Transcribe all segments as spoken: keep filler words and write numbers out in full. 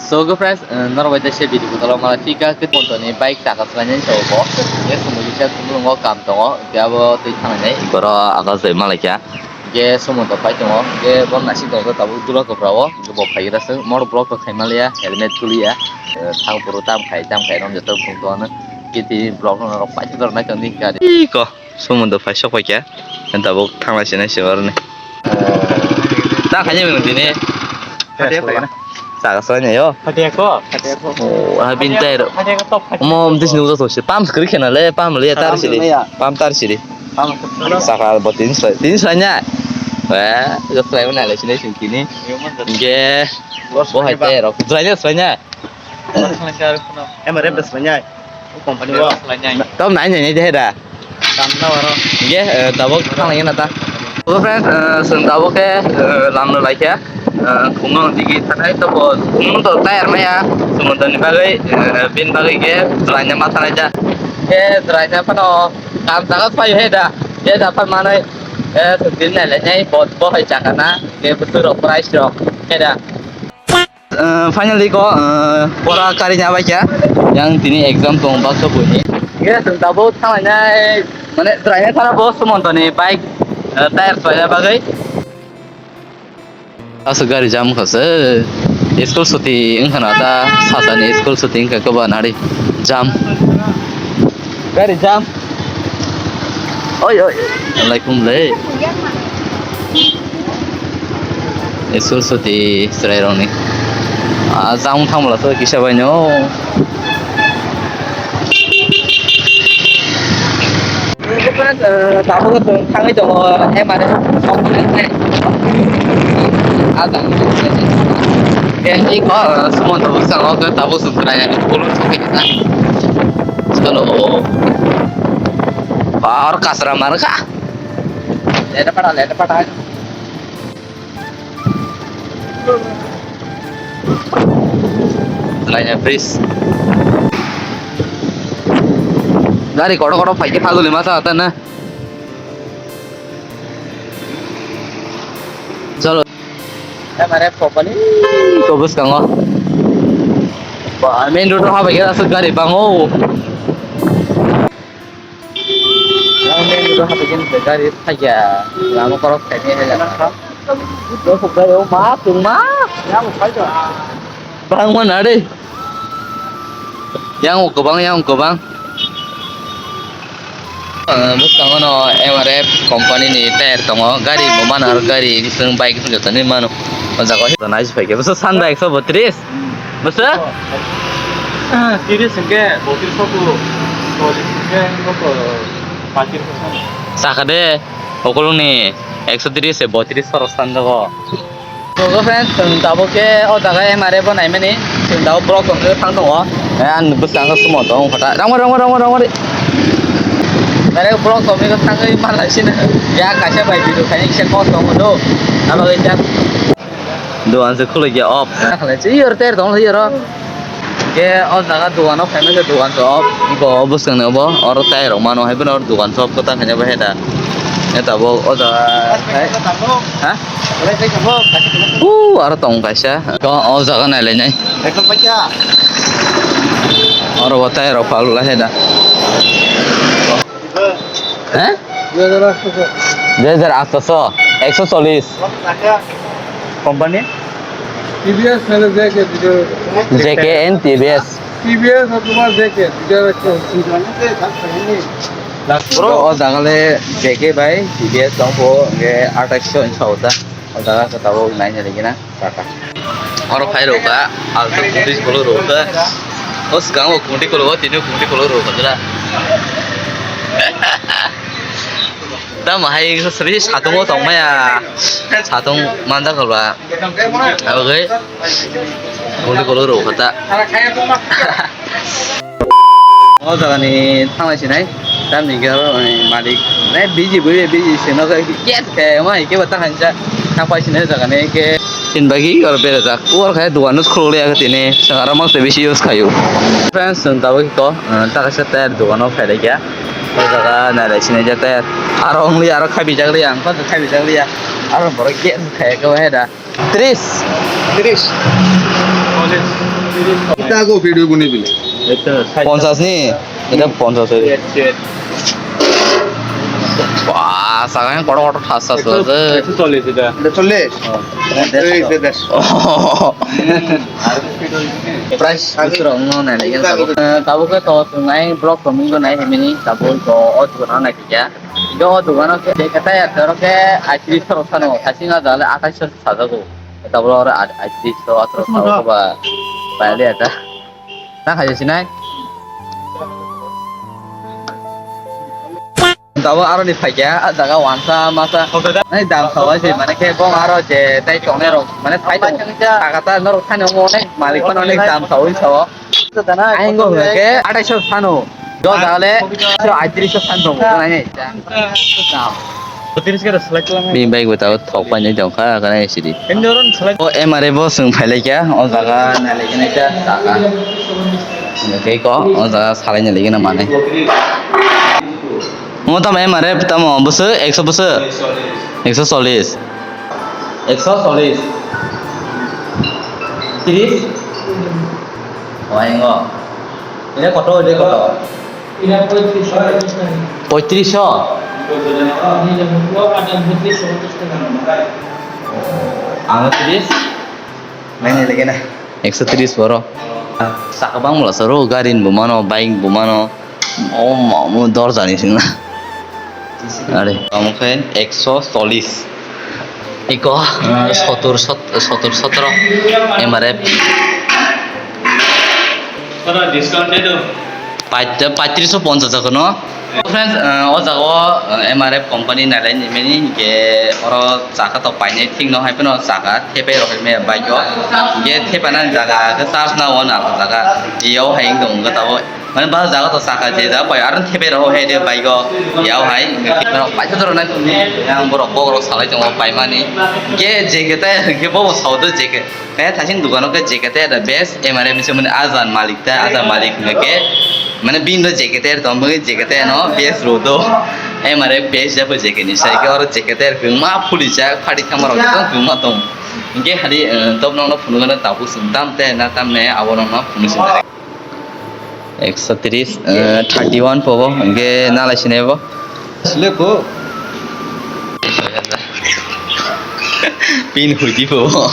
So, good friends, uh, norok bai teisa video kotor o malai phika khe pontoni bike taka swlainani sabo bo. Ye sumui kisa sumui rongo kam tongo, hingke abo twi thangnai. Boro aga se malai kha. Hingke sumo to pai tongo, hingke bo nasik tongo tabuk dula kopra o, hingke bo phai gra se motor block to khai maliya, helmet tuliya, eh, thang puru tam khai, tam khai rom joto bung tongo. Kiti block no rok pai tor nai tong di gari. Iko. Somondo phai sok paikha, tabuk thanglai sinai se oroni. Ta khaini mwnwi tini. Phatia phaikha. Saka swlainai yo. Phatia ko, phatia ko. Oh, ha bin tai ro. Phatia ko top phatia. Omo, omtwi sini udo thoshe. Pam skri khena le, pam le, tar siri. Pam le ya. Pam tar siri. Pam skri. Saka bo tin swlai, tin swlainai. Wah, go swlai mana le sinai sini kini. Ge. Bo hai tai ro. Swlainai, swlainai. M R F das banyak. Company wo. Tom nai nai de da. Tam na waro. Ye, eh, tabuk thang lagi na ta. So friends, eh, sung tabuk ke, eh, lam no laikya. Eh, khungno digi thanai to bo, khungno to tayar maya. Sung to ni bagwi, eh, bin bagwi ke, draina ma thanai ja. Ke draina pano, kam jaga pai he da. Ye da pan manai, eh, sung din nai le nai, bo, bo hai jaga na. Ke betul rok price rok. He da. Eh, finally ko, eh, pora kari nya bai kya. Yang tini exam tong baksa buini. Yes, tabuk thanglai nai, mane, drainai thana bo sumonto ni bike, eh, tire swlaina bagwi. Aswk gari jam khase. School suti wngkha na ta, sasani school suti wngkha, koba nari jam. Gari jam. Oi, oi. Alaikum le. School suti chwrai rokni. Ah, jam thangmala to kisa bai no. Tabuk chwng thangwi tongo, M R F company. Ah, jang. Ke ni ko, sumon tabuk chwng, tabuk chwng chwrai. Chalo. Ba, or kasra mar kha. Leta pada, leta pada. Lainnya, please. Gari kotor kotor phaikhe phaguli masa ata na. Chalo. M R F company. Ko bwskango. Ba, main road o habai khe aswk gari bango. Yang main road o habai khe gari thaiya. Lama korok khaini hai jana. Bo sukjak o ma, tungma. Bangma na de. Yang kwbang, yang kwbang. Ah, bwskango no M R F company ni tire tongo, gari bo mano, aro gari chwng bike chwng joto ni mano. O jaga o nai se phaikhe bwswk san bai ekso botris. Bwswk? Ah, tiris hwnkhe botris o ku, chollis hwnkhe bo ku patir ko san. Sakha de, okolong ni ekso tiris se botris khorok san jago. Hello friends, chwng tabuk khe o jaga M R F o naimani, chwng tabuk borok tongwi thang tongo. Eh, ang bwskango sumo tong kha ta. Rangma, rangma, rangma, rangma ri. Direct borok tongwi thangwi manlai sino. Ya kaisa bai video khaini kisa kok tongo do. Abo khe jak. Dogan se khului ya off. Khalai se yor ter tong yor. Ke o jaga dogan o phaima se dogan se off. Bo bwskango bo oro tai rok mano hai bono dogan se off kota khaina bo heda. Eta bo o jaga. Ha? Uh, aro tong kaisa. Ko o jaga nai lai nai. Ekdom paikha. Oro bo tai rok pal lai da. Eh? Dui hajar aatso. Dui hajar aatso, ekso chollis. Company? T V S nale J K, J K and T V S. T V S otoba J K, duita ekso. Bro, o jaga le J K bai T V S tong pho, hingke athaish so insa ota. O jaga khe tabuk naina ligina, taka. Oro phai rok kha, alto kumuti kolok rok kha. O swkang o kumuti kolok, o tini kumuti kolok rok kha jora. Tamo hai sri satung o tong maya. Satung manjak kha ba. Abo khe kumuti kolok rok kha ta. O jaga ni thanglai sinai, tamni hingke oro ni malik, eh, busy bui busy se no khe, yes khe, ma hingke ba ta hansa, thang pai sinai jaga ni hingke. Tin bagi oro berajak, oro khe dogan no khuluk liya khe tini, chwng aro mangse bisi use khaio. Friends, chwng tabuk ko, eh, ta kaisa tire dogan o phai laikha, o jaga nai lai sinai ja tire, aro wng liya, aro khaibijak liya, ang khe khaibijak liya, aro borok gas khe khe hai da. Tris. Tris. Chollis. Kita go video buni bini. Ponchas ni? Eta ponchas oi. Wah, sagang kotor kotor thas thas thas. Ekso chollish eta. Ekso chollish? Oh. Ei, se desh. Oh. Price bwswrok no nai nai. Eh, tabuk khe to nai block to mingo nai himini tabuk to o dukan nai kya. Yo dukan ke de kata ya tero ke aitris soro sano, sasing ada le atais sajago. Tablo ora aitris to atro sano ba ba le ata. Na khaja sinai. Tabo aro ni phaikya, a jaga wansa masa. Nai dam sawai se, mane khe bong aro je tai tongnai rok, mane thai tong. Agata norok thani omo nai malik phano nai dam sawai sao. Aingo hwnkhe atais sano. Jo jaga le aitris san tong nai. Bini bike bo tabuk thok painai tongkha, kana sidi. O M R F bo chwng phailaikha, o jaga nailaikha nai ta jaga. Hwnkhe ko, o jaga salaina laigena manai. Mo tamo M R F tamo bwswk ekso bwswk? Ekso chollish. Ekso chollish. Tris? O, engo. Ina koto, ina koto? Ina poitris. Poitris? Ang tris. Nai nai lagi na. Ekso tris boro. Saka bang mula soro, gari ni bo mano, bike bo mano. O mamo dorja ni sina. Are, omo khe ekso chollish. Iko, eh, sotur, sot-, sotur sotro M R F. Pai-, paitris o ponchas kono. Friends, eh, o jaga o, eh, M R F company nailai ni mani hinkhe oro chakha to painai thik no hai phano chakha thepai rok hai maya bike o. Hinkhe thepa nani jaga khe charge na o nang jaga. Iyo hai wng tong khe tabuk. Mane ba jaga to saka je jaga pai aro thepai rok hai de bike o yao hai. Rok paisa jora nai tong ni yang borok bok rok salai tongo paimani. Ge je kete ge bo sao do je ke. Kaya thasing dukano ke je kete da best M R F se mane ajan malik ta ajan malik nge ke. Mane bin do je kete to mui je kete no best ro do. M R F best ja po je ke ni sai ke oro je kete ma phuli ja phadi thama rok to ma tong. Ge hari top no no phunu gana tabu sung tam te na tam ne abo no no phunu sung. Ekso tris, eh, thirty one pobo, hingke nalai sinai bo. Sile ko. Pin huidi pobo.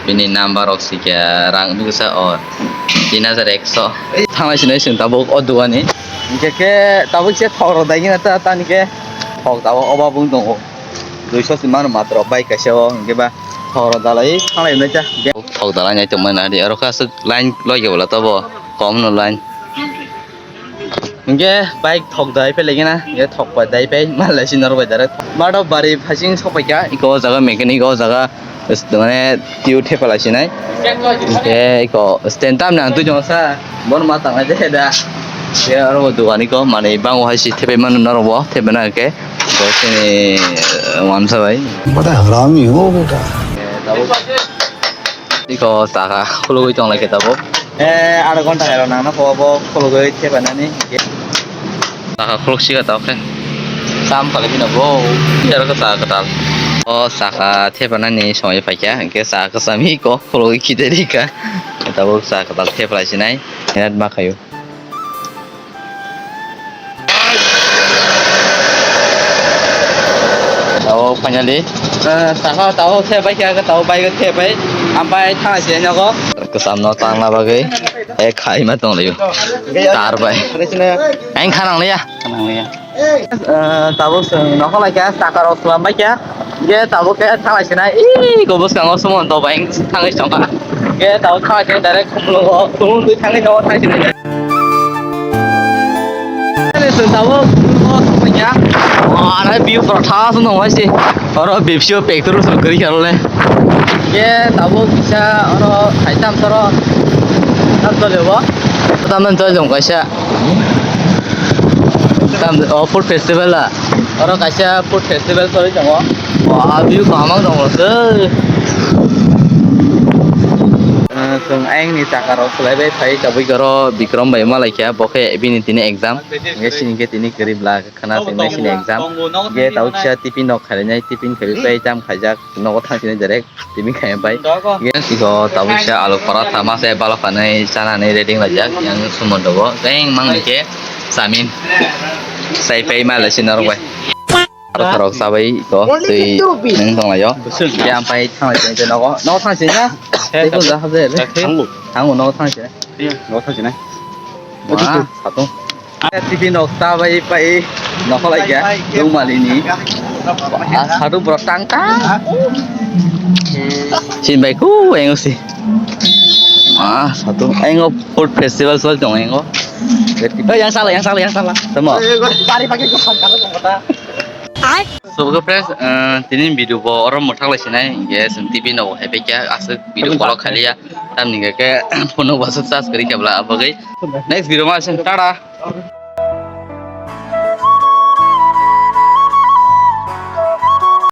Bini number rok sikya rang bisa o tin hajar ekso. Thanglai sinai sing tabuk o dugani. Hingke ke tabuk se thok rok dai gina ta tani ke thok tabuk oba bung tongo. Duiso si mano matro bai kaisa o hingke ba thok rok dalai thanglai nai ta. Thok dalai nai tongmani nadi aro kha aswk. Line loi khe wala tobo kom no line. Hingke bike thok dai pe legi na, hingke thok pai dai pe mal lai si norok bai direct. Mato bari phasing sok pai kha, iko o jaga mechanic o jaga mane tube thepa lai sinai. Hingke iko stand tam nang twi jong sa, bon ma tang de da. Ke aro dugan iko mane bang o hai si thepai manu norok bo thepa na ke. Bo sini wansa bai. Bada harami ho beta. Iko saka khulugwi tong lai khe tabuk. Eh, adha ghonta hai rok nang na pho bo khulugwi thepa nani. Saka khuluk siga tabuk khe. Sam phalai phino bo. Aro khe saka kwtal. O saka thepa nani somoi phai kha. Hingkhe saka kwcham iko khulugwi khite ri kha. Tabuk saka kwtal thepa lai sinai. Net ma khaio. Tabuk finally, eh, saka tabuk thepai khe, tabuk bike thepai, ampai thang si nogo. Kwcham no tangna bagwi, eh, khai ma tong liu. Tar bai. Ang khanang liya. Khanang liya. Eh, tabuk chwng nokho lai kha, saka rok swlam bai kha. Ge tabuk khe thalai sinai, ih, go bwskango sumo to bai thangwi tongkha. Ge tabuk thalai sinai direct khumulungo, khumulung twi thangwi tongo thai sinai. Ani chwng tabuk khumulungo thangwi kha. Wah, nai view pura tha sung tong hai se. Oro bipsio pek turu sung kari kha le. Ge tabuk kisa oro thai tam soro. Tam tole bo. Tam tole jong kaisa. Tam, oh, food festival a. Oro kaisa food festival choli tongo. Oh, a view kaham wng tongo se. Eh, Chwng ayang ni chaka rok swlai bai phai tabui goro Bikrom bai ma lai kha, bo khe bini tini exam. Hingke sini khe tini kwrwi bla khana tini sini exam. Hingke tabuk kisa tiffin rok khainai, tiffin khaiwi pai tam khaijak, nogo thang sini direct tiffin khai pai. Hingke siko tabuk kisa alu paratha ma se balo khanai chanani ready laijak, yang sumon rogo. Teng mang ni khe chamin sai pai ma lai sini norok bai. Aro thorok chabai ko twi nung tong laio. Tei ang pai thang lai tong nogo. Nogo thang sini na? Tei ko ja habje le. Thangu. Thangu nogo thang sini. Nogo thang sini. Wah, satu. Tiffin rok chabai pai nokho lai kha. Dungmali ni. Ah, satu bro tang tang. Sin bai ku engo si. Ah, satu engo food festival sol tong engo. Oh, yang salah, yang salah, yang salah. Tamo. Pari pakai ko khan kata kata. So, okay, friends, uh, tini video bo oro mwthang lai sinai, hingke chwng T V no hai pekya, aswk video call khaliya, tamni hingke phone no wasuk charge kari kebla abagwi. Next video ma chwng tara.